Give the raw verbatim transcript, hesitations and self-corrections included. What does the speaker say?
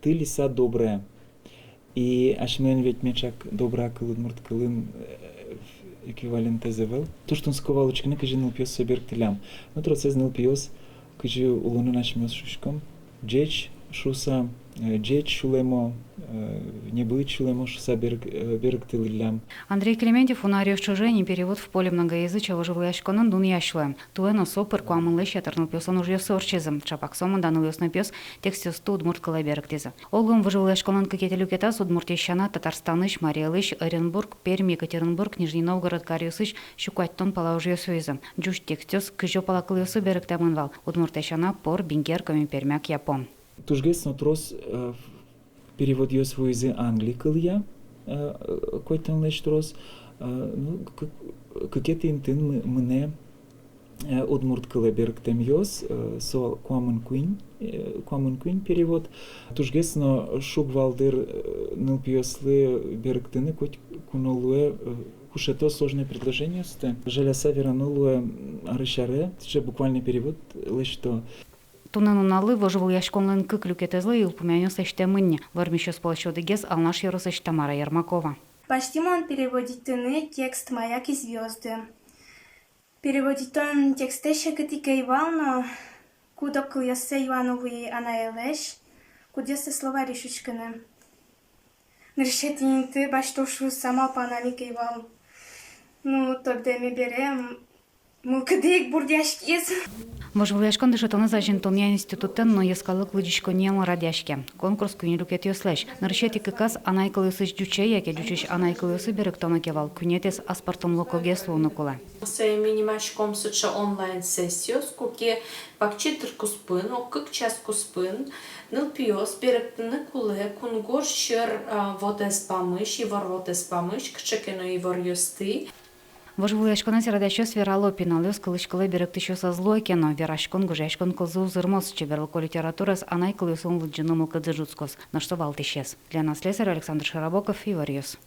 Ты лиса добрая. И асьмелэн ведь меӵак добрая кыл удмурт кылын, э, эквивалентэз ӧвӧл. Туж тунсыко вал учкыны, кызьы нылпиос сое берыктӥллям. Ну, тросэз нылпиос, кызьы улонын асьмеос шуиськом, ӟеч шуса, э, ӟеч сюлэмо, э, небыт сюлэмо шуса берык-, э, берыктылӥллям. Андрей Клементьев уно аръёс ӵоже «Перевод в поле многоязычия» вожвылъяськонын дунъясь луэ. Туэ но со пыр куамынлэсь ятыр нылпиослэн ужъёссы ортчизы. Ӵапак сомында нылъёс но пиос текстъёсты удмурт кылэ берыктӥзы. Огъя вожвылъяськонлэн кыкетӥ люкетаз Удмуртиысь сяна Татарстанысь, Марий Элысь, Оренбург, Пермь, Екатеринбург, Нижний Новгород каръёсысь сю куатьтон пала ужъёс вуизы. Ӟуч текстъёс кызьы пала кылъёсы берыктэмын вал: удмурт сяна, пор, бигер, коми-пермяк, япон. Тужгес но трос, э, переводъёс вуизы англи кылъя, э, куатьтонлэсь трос, э, ну, кы-, кыкетӥ интыын мы-, мынэ, э, удмурт кылэ берыктэмъёс, э, со куамын куинь, э, куамын куинь перевод. Тужгес но шуг вал дыр, э, нылпиослы берыктыны, коть ку но луэ, э, кушето сложной предложениосты. Жаляса верано луэ, м, арысь аре сыӵе буквальный перевод лэсьто. Туннэ нуналлы вожвылъяськонлэн кык люкетэзлы йылпумъянъёс лэсьтэмын ни. Вормисьёс пӧлысь одӥгез Алнаш ёросысь Тамара Ермакова. Басьтӥ мон переводить карыны текст «Маяк и звёзды». Переводить карон текстэз секыт ик ӧй вал но, куд-ог кылъёссэ юано луи анаелэсь, кудъёссэ словарысь учкыны. Нырысетӥ инты басьто шуыса малпанам ик ӧй вал. Ну, тоддэме бере, м, мылкыды ик бурдъяськиз. Вожвылъяськон дышетонэз азинтонъя институтэн но йӧскалык лыдӟиськонниен радъяське. Конкурс куинь люкетъёслэсь. Нырысетӥ кыказ анай кылъёсысь ӟуче яке ӟучысь анай кылъёсы берыктоно ке вал, куинетӥез аспӧртэмлыкогес луыны кулэ. Сое ми нимаськом сыӵе онлайн-сессиос, куке вакчи дыр куспын, ог-кык час куспын нылпиос берыктыны кулэ кунгож сьӧр, а, вотэс бамысь, ивор вотэс бамысь кыӵе ке но иворъёсты. Вожвылъяськонэз радъясьёс верало: пиналъёс кылысь кылэ берыктӥсьёс ӧз луо ке но, вераськон, гожъяськон кылзы узырмоз, чеберлыко литератураез анай кылъёсын лыдӟыны мылкыдзы ӝутскоз. Нош со валтӥсез. Лена Слесарева, Александр Широбоков, «Иворъёс».